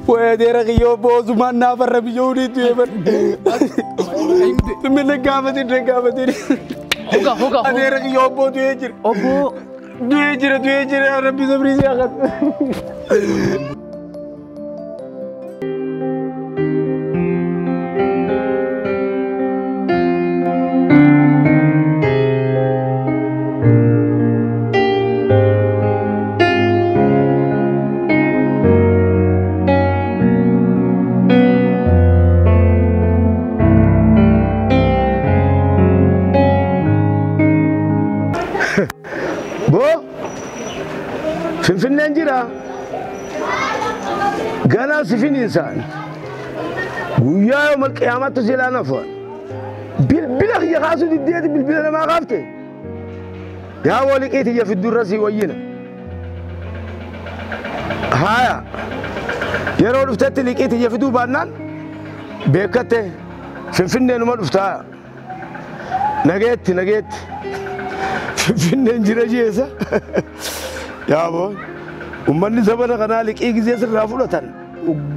Way adeera kiyyoo boozumaan naafarra biyyoon du'e bar. Min gaafatin na gaafatin. Hoga hoga. Adeera kiyyoo obboo du'ee jira. Obbo Du'ee jira du'ee jira rabbi sabrii si haa. Bo Finfinneen jira. Ganaa si finiinsaan. Guyyaa yoo malqiyaamaatti si ilaalan afaan. Bilbila kiyya kaasuu diddeeti bilbila namaa kaafte. Yaa waliqii tiyya fiddurra sii wayyina. Haaya yeroo dhuftetti liqii tiyya fiduu baannaan beekatte Finfinneenuma dhuftaa. Nageetti nageetti. Finfinneen jira jeesa. Yaaboo uummanni sabana kanaa liqii gizee sirraa fudhatan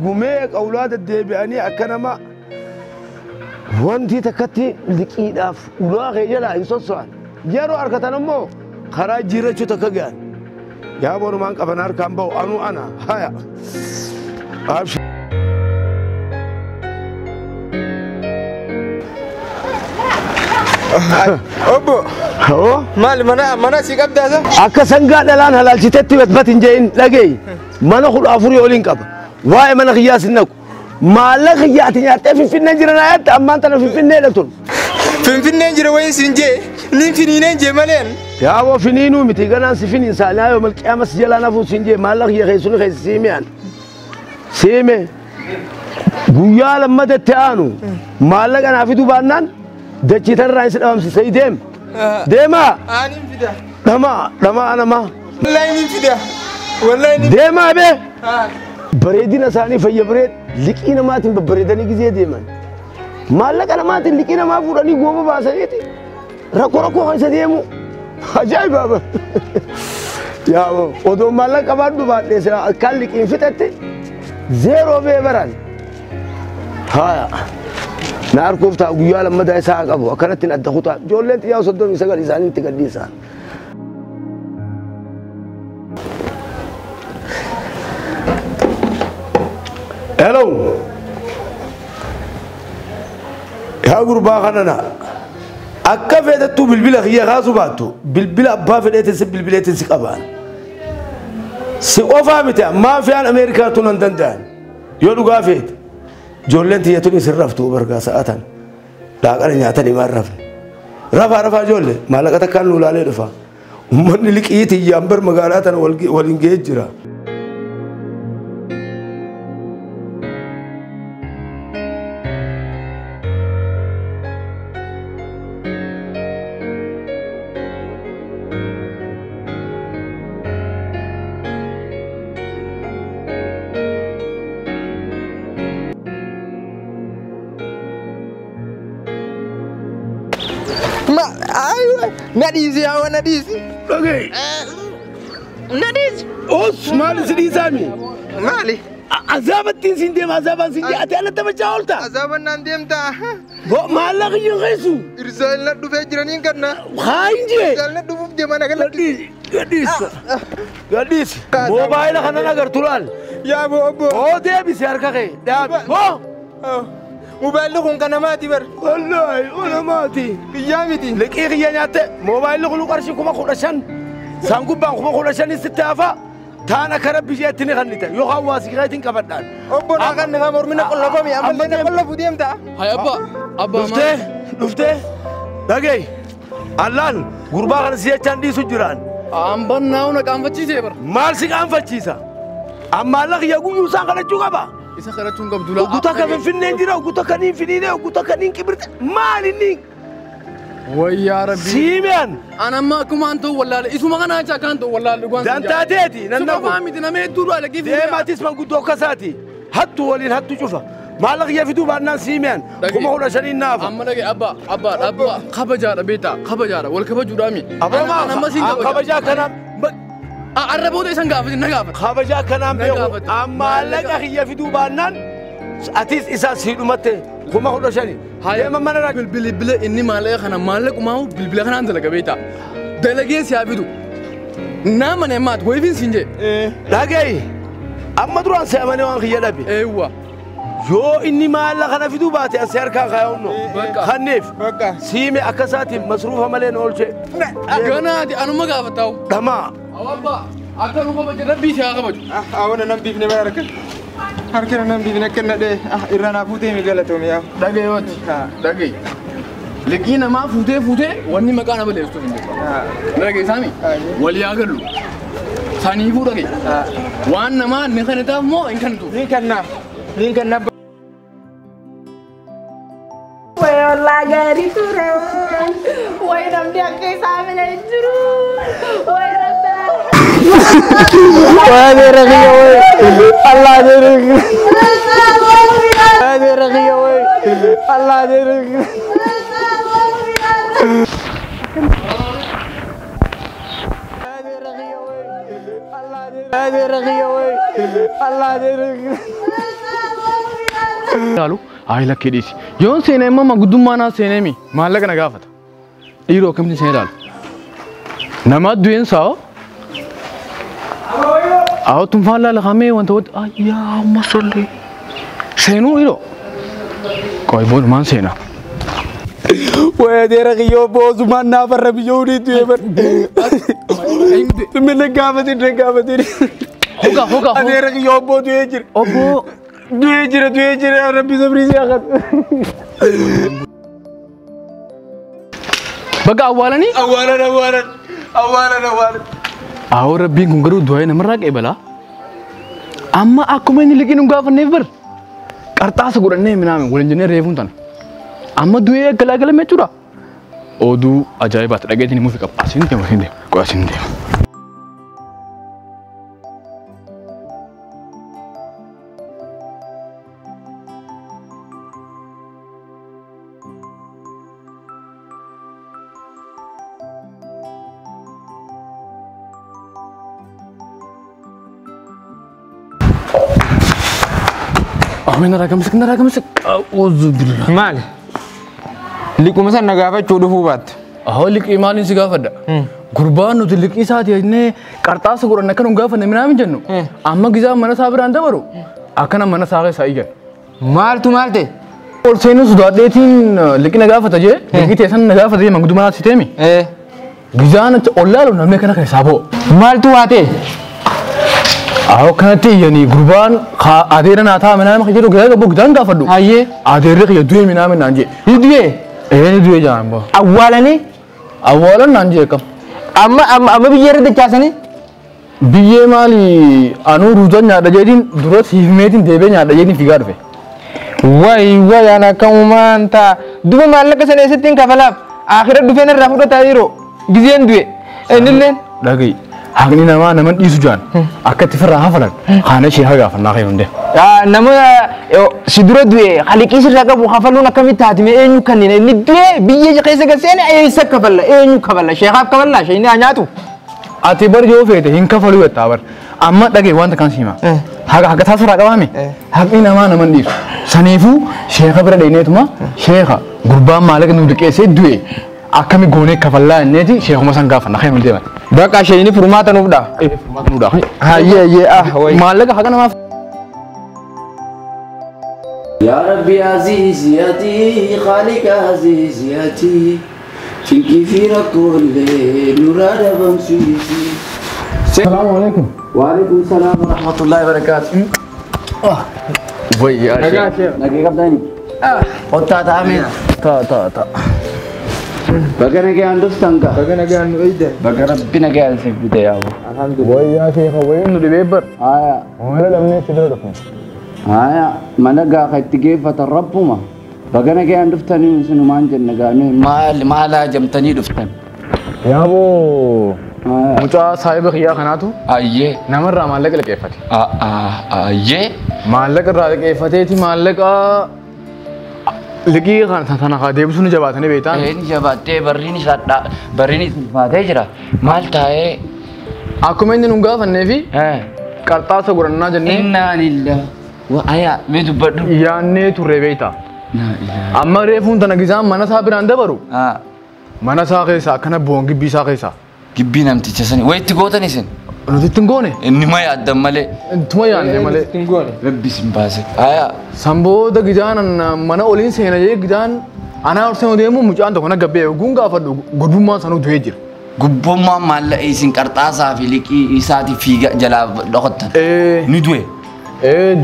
gumee qawlaa deddeebi'anii akka nama wanti takkatti liqiidhaaf ulaa kee jalaa hin sosso'an. Yeroo harkatan immoo karaa jijjiirrachuu takka ga'an. Yaaboo numaan qaban harkaan ba'u anuu ana haya. Obbo Hoo? Maali mana mana si qabdaa sa? Akka sangaa dhalaan halaalchitetti batbat hin je'in dhageey. Mana 14 oliin qaba. Waa'ee mana kiyyaas hin naqu. Maallaqa kiyya ati nyaattee Finfinneen jira naa jette ammaan tana Finfinnee tun. Finfinneen jira wayin siin jee niin finiineen jee maleen. Yaaboo finiinuu miti ganaan si finiinsaa naa yoo malqiyaama si jalaa nafuu siin jee maallaqa kiyya keessuni keessa siimiyaan. Siime guyyaa lammatatti aanu maallaqa naa fiduu baannaan dachii tanarraa hin si dhabamsiisee deem. Deemaa. Aaniin fida. Dhamaa dhamaa namaa. Wallahi niin fida. Wallahi niin. Deemaa bee. Bareedina isaanii fayya bareed liqii namaatiin babbareedanii gizee deeman. Maallaqa namaatiin liqii namaa fuudhanii gooba baasaniiti rakkoo rakkoo keessa deemu. Ajaa'iba ba. Yaa odoo maallaqa qabaadhu baadhee sila akkaan liqiin fixatte zeeroo bee baran. Haaya. Na harkuuf ta'a guyyaa lammataa isaa qabu akkanatti adda kutaa ijoolleen xiyyaa 39 isaanii itti gadhiisan. Hello. Yaa gurbaa kana na akka feetettuu bilbila kiyya kaasuu baattu bilbila abbaa fedheetiin si bilbileetiin si qabaan. Si qofaa miti maafiyaan Ameerikaa tun hin danda'an yoo dhugaa feete. Ijoolleen tiyya tun isin raftu bargaa sa'atan laaqana nyaatanii maal rafne. Rafaa rafaa ijoollee maallaqa takkaan nu ilaalee dhufa. Uummanni liqii tiyyaan bar magaalaa tana waliin ga'ee jira. Ma aywa na dhiisi yaa na dhiisi. Dhagee. Na dhiisi. Os maali si dhiisaami? Maali? Azaabattiin siin deema azaabaan siin deema ati alatti taphachaa oolta. Azaaban naan deemta. Maallaqa hin keessu. Irsaal na dhufee jiraniin kanna. Haa hin jee. Irsaal na dhufuuf deema na gala. Gadhiisi. Gadhiisi. Moobaayila kanan agartu laal. Yaa boo obbo. Oo deebisi harka kee. Dhaabi. Boo. Moobaayilli kun kan namaati bar. Wallaahi kun namaati. Kiyyaa miti. Liqii kiyya nyaatte moobaayilli kun qarshii 15,000. Isaan gubbaan 15,000 sitti hafa. Taan akka rabbi isheetti ni kannite yookaan waa sigareetiin qabadhaan. Obbo naa kan nama mormina qollofame ammallee na qollofu deemta. Hay abba abba. Dhuftee dhuftee dhagee allaan gurbaa kana si jechaan dhiisu jiraan. Ambaan naa'u na qaanfachiisee bara. Maal si qaanfachiisa? Ammaan kiyya guyyuu isaan kadhachuu qaba. Isa kadhachuun qabdu laa. Oguta akka Finfinneen jira oguta akka niin finiinee oguta akka niin qibirte maal inni? Wayyaa rabbi. Siimeen. An amma akkumaan ta'u wallaale isuma kana jecha akkaan ta'u wallaale dhugaan. Dantaa teeti nan Suma naqu. faa miti nama hedduu dha liqii fuudhee. Deemaatis manguddoo akka isaati. Hattu waliin hattu cufa. Maallaqa kiyya fiduu baannaan siimeen. Dhagee. 15,000 naafa. Amma dhagee abba abba abba kabajaadha beektaa kabajaadha wal kabajuudhaami. Abramaa An amma siin kabaja. kabajaa kana Arra booda isan gaafatin na gaafata. Kabajaa kanaan beeku. Maallaqa kiyya fiduu baannaan atis isaa sii dhumatte 15,000. Deema mana rakkoo. Bilbila inni maallaqa kana maallaqumaa bilbila kanaan dalaga beektaa. Dalagee si haa fidu. Naa mana maat wayifiin siin jee. Dhaga'i. Amma duraan si amanee waan kiyya dhabe. Eewwa. Yoo inni maallaqa kana fiduu baate asii harkaan kaayonno. Kanneef siime akka isaatiin masruufa malee na oolche. Ganaati anuma gaafataa. Dhamaa. Abbaa akka nu kabaje rabbii si haa kabaju. Awwana nan biifne bara harka. Harkina nan biifne akka nadhee irraa naa fuutee mi galatoome yaa. Dhaga'i waati. Dhaga'i. Liqii namaa fuutee fuutee wanni maqaa nama leessuuf hin jiru. Dhaga'i saami. Walii haa gallu. Saniifuu dhaga'i. Waan namaa ni kannitaaf moo hin kannitu? Ni kannaaf. Ni kannaaf. Wallah gaarii ture. Wayi namni akka isaa bira hin jiru. Wayi rabbaa. Wayi adeera kiyya wayi. Allah adeera kiyya. Adeera kiyya wayi. Allah adeera kiyya. Adeera kiyya wayi. Adeera kiyya wayi. Allah adeera kiyya. Laalu ayi lakkee dhiisi. Yoon seenee immoo maguddummaa naa seenee mi maallaqa na gaafata. Dhiiroo akkamitti seenee ilaalu? Nama du'een saa'o. Awo tunfaan laala kamee wanta wanta ayyaa masallee. Seenuu dhiiroo. Qoy boodumaan seenaa. Wayi adeera kiyya boozumaan naafarra biyya hundii du'ee bar. Mille gaafatin na gaafatin. Hoga hoga. Adeera kiyya obboo du'ee jira. Obboo. Du'ee jira du'ee jira rabbi sabrii si haa kadhu. Bakka awwaalanii? Awwaalan awwaalan awwaalan awwaalan. Awwa rabbiin kun garuu du'ee namarraa qeebalaa. Amma akkuma inni liqii nu gaafanneef bar qarxaasa godhannee minaamin waliin jennee reefuun tana. Amma du'ee galaagalame jechuudha. Oduu ajaa'ibaati dhageetiin himuufi qaba. Asiin deema asiin deema qoy asiin deema. Amin ragamsik ragamsik. Auzu billah. Maali? Liquma sana na gaafachuu dhufuu baatte. Ahoo liqii maaliin si gaafadha? Gurbaan nuti liqii isaati jennee qarxaasa godhanne akka nu gaafanne minaamin jennu. Amma gizaa mana isaa biraan dabaru akkana mana isaa keessaa iyyan. Maaltu maal ta'e? Ol seenuu sodaadheetiin liqii na gaafata jee liqii teessan na gaafata jee manguddummaa naatti teemi. Gizaan ol laalu namni akkana keessaa bo'o. Maaltu waa ta'e? Ahoo kanatti iyyanii gurbaan adeera naa ta'a minaamin jedhu gizaa gaboo gizaan gaafadhu. Hayyee. Adeerri kiyya du'e minaamin naan jee. Ni du'e? Ee ni du'e jaan boo. Awwaalanii? Awwaalan naan jee kam. Amma amma amma biyyee irra dachaasanii? Biyyee maali anuu ruuzan nyaadha jedhiin dura siifmeetiin deebee nyaadha jedhiin fiigaa dhufe. Wayi wayi ana akkamumaan ta'a. Duba maallaqa sana eessatti hin kafalaaf? Akhira dhufeen irraa fudhataa yeroo gizeen du'e. Innilleen. Dhaga'i. Haqni namaa nama dhiisu jaan akka itti firraa hafalan haana ishee haa gaafannaa kan hundee. Nama si dura du'e haliqii sirraa qabu kafaluun akkamitti haatime eenyu kanneen inni du'e biyya keessa galseene eessa kafalla eenyu kafalla sheekaaf kafalla sheekni haa nyaatu. Ati bar yoo feete hin kafaluu jettaa bar amma dhaga'i wanta kan siima. Haqa haqa isaa sirraa qabaame haqni namaa nama dhiisu. Saniifuu sheeka bira dhaqneetuma sheeka gurbaan maallaqa nu liqeessee du'e akkami goonee kafallaa inneeti sheekuma san gaafanna kan hundee deeman. Bakka sheekni furmaata nuuf dha. Furmaata nuuf dha. Hayyee hayyee ah wayi. Maallaqa haqa namaaf. يا ربي عزيزيتي خالق عزيزيتي تنكي في كل نور بمسيسي. السلام عليكم. وعليكم السلام ورحمة الله وبركاته. وي يا شيخ. نجي قبلني. قطع تعمل. تا تا تا. Baga nagaan dhuftan gaa. Baga nagaan nu eeydan. Baga rabbi nagaan isin fide yaa aboo. Alhamdulillah. Way yaa sheekha wayi nu dhibee bar. Haya. Mala dhabnee si bira dhufne. Haya mana gaa kan itti geeffatan rabbuma. Baga nagaan dhuftanii isinumaan jenna gaamee maal maalaa jamtanii dhuftan. Yaa aboo. Mucaa saahiba kiyyaa kanaatu Ayyee. namarraa maallaqa liqeeffate. Ayyee. Maallaqa irraa liqeeffateeti maallaqa liqii kana haa deebisuu ni jabaatanii beektaa. Inni jabaattee barriin isaa barriin ulfaatee jira. Maal taa'ee Akkuma inni nun gaafannee fi qarxaasa godhannaa jennee. Innaa lillah. Ayaa mee dubbadhu. Yaannee turre beekta. Amma reefuun tana gizaan mana isaa biraan dabaru. Mana isaa keessa akkana bu'uun gibbii isaa keessa. Gibbii namticha sani. Wayitti gootan isin? Nuti ittiin goone. Inni ma yaaddan malee. Tuma yaadne malee. Ittiin goone. Rabbi isin baase. Ayaa. Sanbooda gizaan mana oliin seena jee gizaan anaa horsee deemu mucaan tokko na gabbee guun gaafadhu gurbummaan sanuu du'ee jira. Gubbummaan maallaqa isin qarxaasaa fi liqii isaatii fiiga jalaa dhokattan. Ni du'e.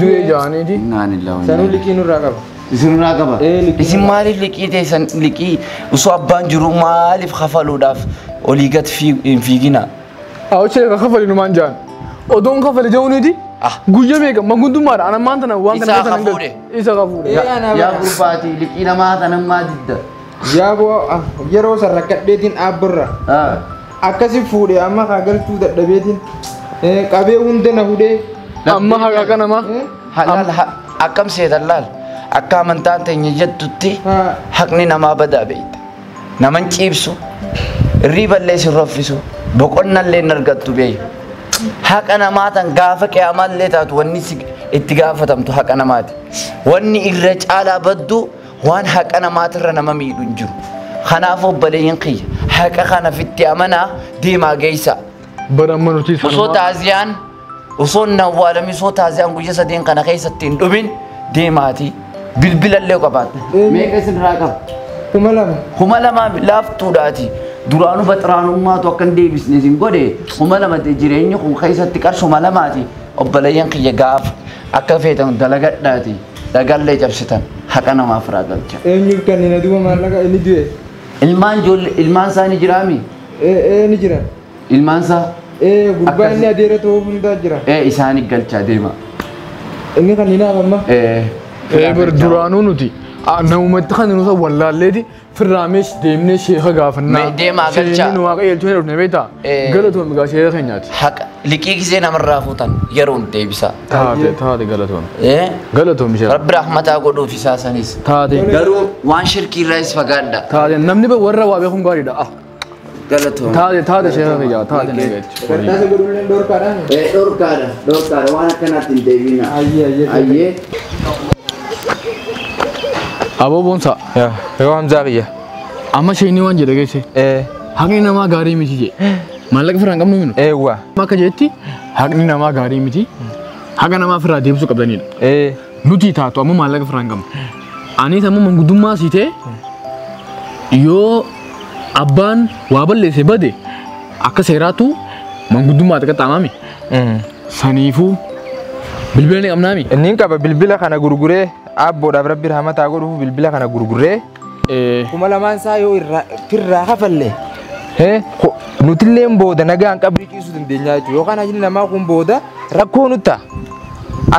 Du'ee jaaniiti. Innaan illaa. Sanuu liqii nurraa qaba. Isin nurraa qaba. Isin maaliif liqii teessan liqii osoo abbaan jiru maaliif kafaluudhaaf olii gad hin fiiginaa? Awwa sheeka kafali numaan jaan. Odoon kafali jechuuniiti. Guyyaa meeqa mangudummaadha ana maanta na waan kana Isa kafuudhe. Isa kafuudhe. Yaa gurbaati liqii namaa tanammaa didda. Yaa boo yeroo san rakkadheetiin dhaabbarra. Akkasi fuudhe amma haa galchuu dadhabeetiin qabee hunda na hudhee. Amma haqa kanama. Halaal akkam seetan laal akka amantaan teenya jettutti haqni namaa badaa beekta. Naman ciibsu irriiballee sin raffisu boqonnallee hin argattu beeku. Haqa namaa tan gaafa qiyamaallee taatu wanni itti gaafatamtu haqa namaati. Wanni irra caalaa baddu waan haqa namaatirra nama miidhu hin jiru. Kanaaf obboleeyyan kiyya haqa kana fitti amanaa deemaa geessa. Bara amma nuti Osoo taaziyaan osoo hin awwaalami osoo taaziyaan guyya sadeen kana keessatti hin dhumin deemaati bilbilallee qabaata. Meeqa isin irraa qaba? 2000. 2000 laaftuudhaati. Duraanuu baxiraanummaatu akka hin deebisne isin godhe 2000 jireenyi kun keessatti qarshuma lamaati. Obboleeyyan kiyya gaafa akka feetan dalagadhaati. Dhagallee cabsitan haqa namaaf irraa galcha. Eenyuuf kanneen duuba maallaqa inni du'e? Ilmaan ijoollee ilmaan isaa ni jiraami? Ni jira. Ilmaan isaa? Gurbaa inni adeera ta'uu hundaa jira. Isaanii galchaa deema. Inni kan hin haafamma? Bar duraanuu nuti namumatti kan nuti wallaalleeti firraamees deemnee sheeka gaafannaa. Deemaa galchaa. Sheekni waaqa eelchuu hin dhufne beektaa? Galatoon egaa sheeka keenyaati. Haqa liqii gisee namarraa fuutan yeroon deebisa. Taate taate galatoon. Galatoon sheeka. Rabbi rahmataa godhuuf isaa sanis. Taate. Garuu waan shirkii irraas fagaadha. Taate namni warra waa beekuun gaariidha. Galatoon. Taate taate sheeka keenyaa taate na galchi. Qarxaasa godhulleen dhorkaadhaan. Dhorkaadha dhorkaadha waan akkanaatti hin deebina. Ayyee ayyee. Ayyee. Aboo boonsaa. Yoo Hamzaa kiyya. Amma sheekni waan jedhe geesse. Haqni namaa gaarii miti jedhe. Maallaqa firraa hin qabnu minu. Eewwa. Akka jetti haqni namaa gaarii miti. Haqa namaa firraa deebisuu qabdanidha. Nuti taatu amma maallaqa firraa hin qabnu. Anis amma manguddummaa siitee yoo abbaan waa balleesse bade akka seeraatu manguddummaa xiqqaxaamami. Saniifuu bilbila ni qabnaami. Inni qaba bilbila kana gurguree abboodhaaf rabbi rahmataa godhuuf bilbila kana gurguree 2000 isaa yoo irraa kafalle nutilleen booda nagaan qabrii ciisuu dandeenya jechuudha. Yookaan ajli namaa kun booda rakkoo nutta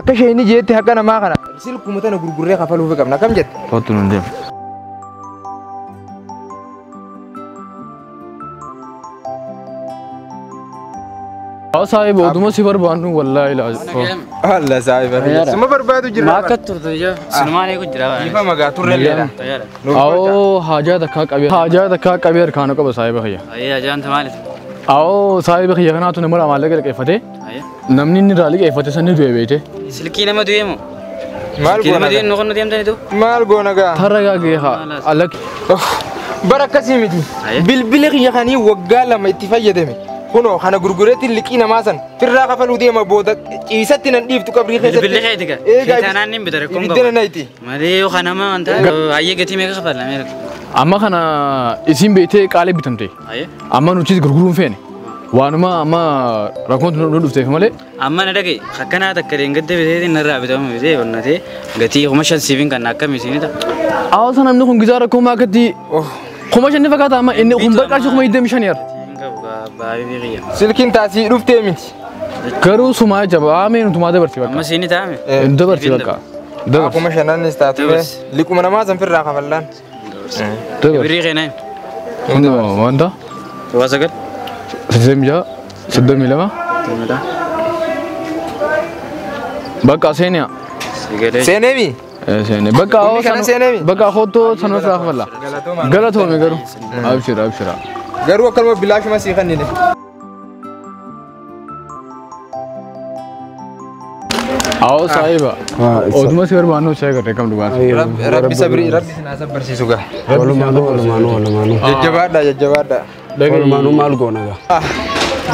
akka isheen jeetti haqa namaa kana silkuma tana gurgurree kafaluuf qabna akkam jette? Kottu nun deema. Saahiba oduma si barbaannu wallaahi laa. Allah saahiba. Suma barbaadu jira. Ma akka turte ija sinumaan eegu jira. Ifa magaa turre leedha. Awoo haajaa takkaa qabee haajaa takkaa qabee harkaan qaba saahiba kiyya. Ayyee haajaan maaliif? Awoo saahiba kiyya kanaatu nama maallaqa liqeeffate. Namni inni irraa liqeeffate sanni du'e beekte. Silkii nama du'e moo? Maal Silkii nama goona du'e nu kan deemtanitu? Maal goona gaa? Tarra gaa haa alak. Bara akkasii miti. Bilbila kiyya kanii waggaa lama itti fayyadame. Kunoo kana gurgureetti liqii namaa san firraa kafaluu deema booda ciisatti nan dhiiftu qabrii keessatti. Bilbilli keeti gaa? Sheetaanaan ni bita rakkoon Ibiddana nayti. Malee yoo kanama wanta ayyee gatii meeqa kafalla meeqa? Amma kana isin beektee qaalee bitamte. Amma nutis gurguruun feene. Waanuma amma rakkoon nu dhufteef malee. Amma na dhagaye akkanaa takka deengadde bitee narraa bitamu bitee onnatee gatii 5,000 siifin kan akkam isinii ta'a. Hawaasa namni kun gizaa rakkoo maakatti 5,000 ni fakkaata amma inni kun barqaarshi 25,000 yaar. Silkiin taasii dhuftee miti. Garuu sumaa jabaa mee nutumaa dabarsi bakka. Amma siinii taa'ame. Dabarsi bakka. Dabarsi. 5,000 taatu liquma namaa san firraa kafallaan. Birrii keenaa. Wanta. 9. 86 32. Bakka seeniya. Seeneemi. Seene bakka bakka hottoo sanuma firraa kafalla. Galatoome garuu. Abshira abshira. Garuu akkanuma bilaashuma sii kannine. Awoo saahiba. Oduma si barbaannu ishee agarree kam dhugaas. Rabbi sabrii rabbi sinaa sabbarsiisu gaa. Walumaanuu walumaanuu walumaanuu. Jajjabaadhaa jajjabaadhaa. Walumaanuu maal goona gaa?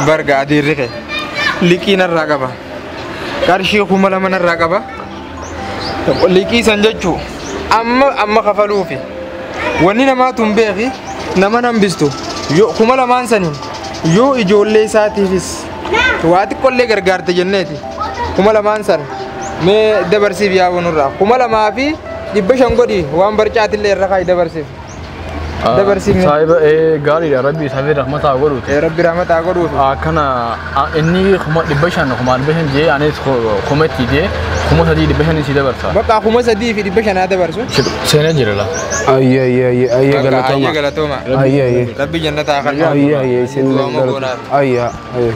Barga adiirri kee liqii narraa qaba. Qarshii 2000 narraa qaba. Liqii san jechuu amma amma kafaluufi. Wanni namaatu hin beeki nama hambistu yoo 2000 saniin yoo ijoollee isaatiifis waa xiqqoollee gargaarte jenneeti 2000 san mee dabarsiif yaa'u nurraa 2500 godhi waan barcaatillee irra kaayi dabarsiif. Dabarsiif mee. Saahiba gaariidha rabbi isaaf rahmataa godhuuti. Rabbi rahmataa godhuufi. Akkana inni 500,000 500,000 jee anis 1000 jee 3500 si dabarsa. Bakka 3500 dabarsu. Seenee jira la. Ayyee ayyee ayyee ayyee Bakka galatooma. ayyee galatooma. Ayyee ayyee. Rabbi jannataa kan. Ayyee ayyee isin Du'aama goonaaf. Ayyee ayyee.